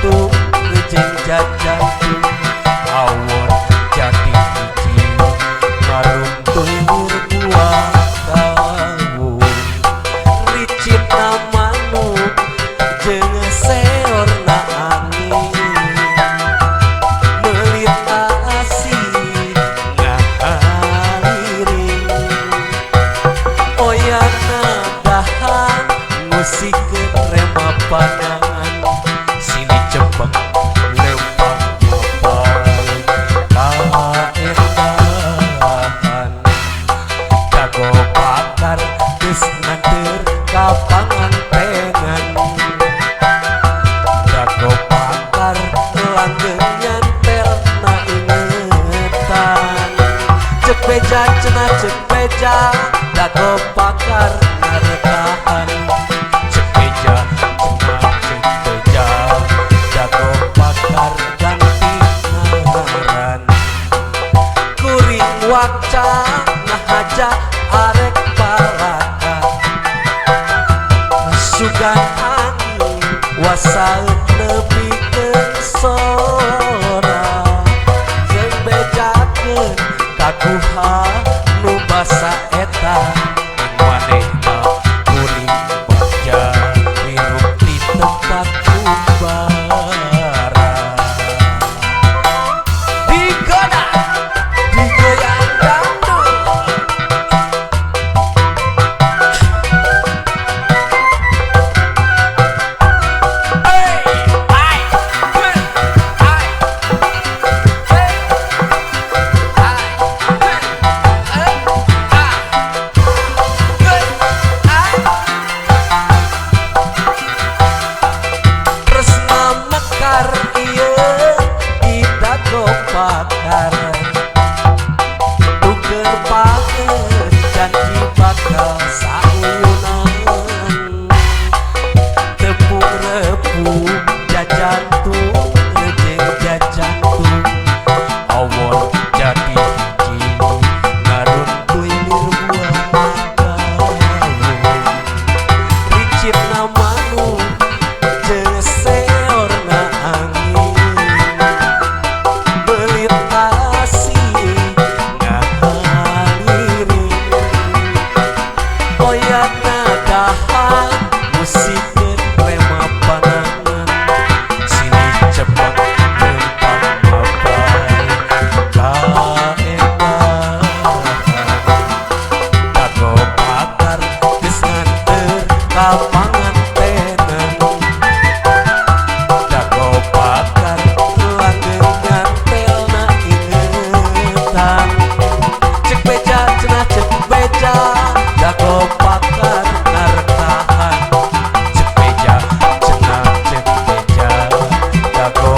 tung jeung jajan tung awon jadi hiji ngaruntuy buah kawung ricitna manuk jeung seorna angin meulit asih ngahaliring oyana dahan musikeun rema panangan sini cepeng lempang mapal kaendahan jago bakar geus nganteur ka pangantenan jago bakar langgeng nyantel na ingetan cek beja cenah cek beja dago bakar ngarekahan cek beja cenah cek beja dago bakar ganti ngaran kuring waca nahaja arek palaka sugan angin wasaeut nepikeun sora jeung bejakeun kaguha nu basa eta manehna kuring bagja hirup di tempat kubara digoda digoyang dangdut. Hey, ai, hey, ai, hey, ai, hey, eh, ah, hey, ai. Tresna mekar ieu di dago pakar tuker paget janji bakal sauyunan tepung repu jajan tung jeung jajan tung awon jadi hiji ngaruntuy buah kawung ricitna manuk jeung seorna angin beulit asih ngahaliring oyana dahan musikeun rema panangan sini cepet lempang mapal kaendahan dago bakar geus nganteur ka pangantenan dago bakar langgeng nyantel na ingetan cek beja cenah cek beja dago bakar ngarekahan cek beja cenah cek beja dago